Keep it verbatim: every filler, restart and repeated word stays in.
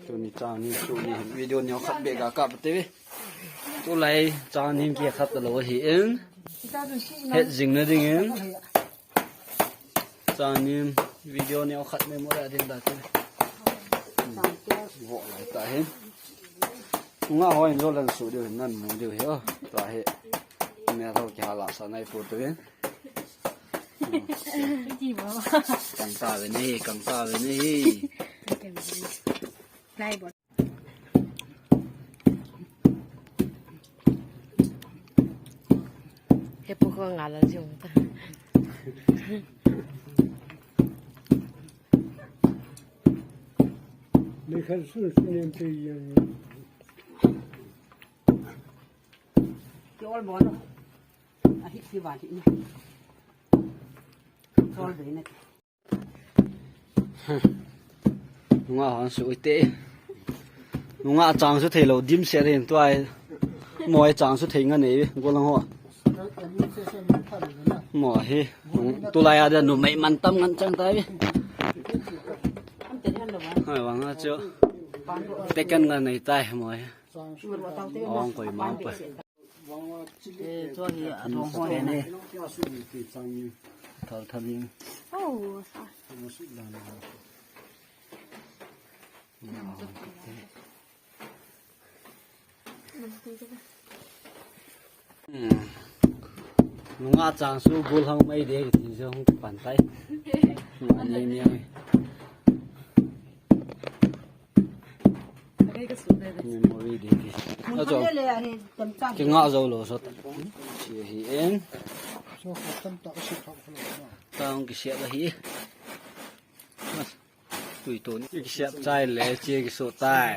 Tuni chang ni chu ni video neo khat beh ga kap te. Tulai chang ni ki khat lo hi in. Het jing na ding in. Chang ni video neo khat me mo la din da te. Vo lai ta hin. Nga hoi in zo lan su diu hin nan mu diu hi o. Ta hi. Me tho ki hala sa nai pu tu hin. Kang ta ve nei, kang ta ve nei. He pu ko nga la jong ta. Ni khan sun sun nem pe yang. Ki ol bo no. A hit ki va hit ni. Sol ve na. Nunga hon su ite. Nunga chang su thei lo dim se rin tuai. Moi chang su thei nga nei golang ho. Mo hi. Tulai a da numei man tam ngan chang tai. Hai wang a chu. Te kan nga nei tai mo hi. Ong koi ma pa. Eh, chu hi a rong ho le ne. Thal thal in. Oh, sa. Hmm. Nunga chang su bul hang mai de ti jo hung pan tai. Ani ni. Memory de ti. Ajo. Ki nga jo lo so. Si hi en. Tang ki sia ba hi. Tui to ni ki siap chai le che ki so tai.